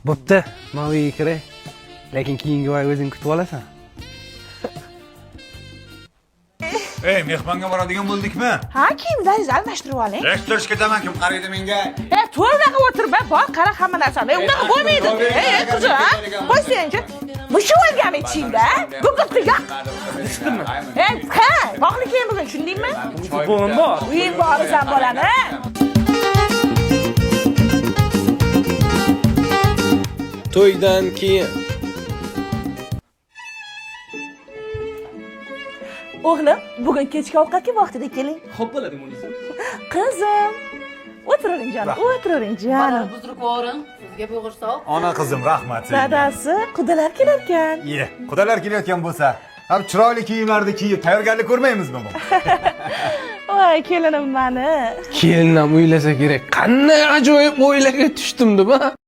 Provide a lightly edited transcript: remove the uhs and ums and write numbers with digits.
Bo'pti, men uyga kiray. Lekin keyingi oy o'zing kutib olasan. Ey, mehmonga boradigan bo'ldikmi? Ha, kiyimlaringizni almashtirib oling. Rektor ketaman, kim qaraydi menga? E, to'g'ri o'tirib, bor, qara hamma narsani. E, unaqa bo'lmaydi. Ey, ey, qizim, ha? Qo'y senchi. Mushuk o'lganmi ichingda? Gugurtni yoq. Ey, ha, bog'li keyin bugun, tushundingmi? Futbolim bor. Uying borisan bolani. To'ydan keyin. O'g'lim, bugun kechki ovqatga vaqtida keling. Xo'p bo'ladi, Munisa. Qizim, o'tiravering jonim, o'tiravering jonim. Buzrukvorim, sizga bo'g'irsoq. Ona qizim, rahmat senga. Dadasi, qudalar kelarkan. Ye, qudalar kelayotgan bo'lsa, ham chiroyli kiyimlarni kiyib tayyorgarlik ko'rmaymizmi bu? Voy, kelinim mani. Kelinam o'ylasa kerak. Qanday ajoyib o'ylarga tushdim deb, ha?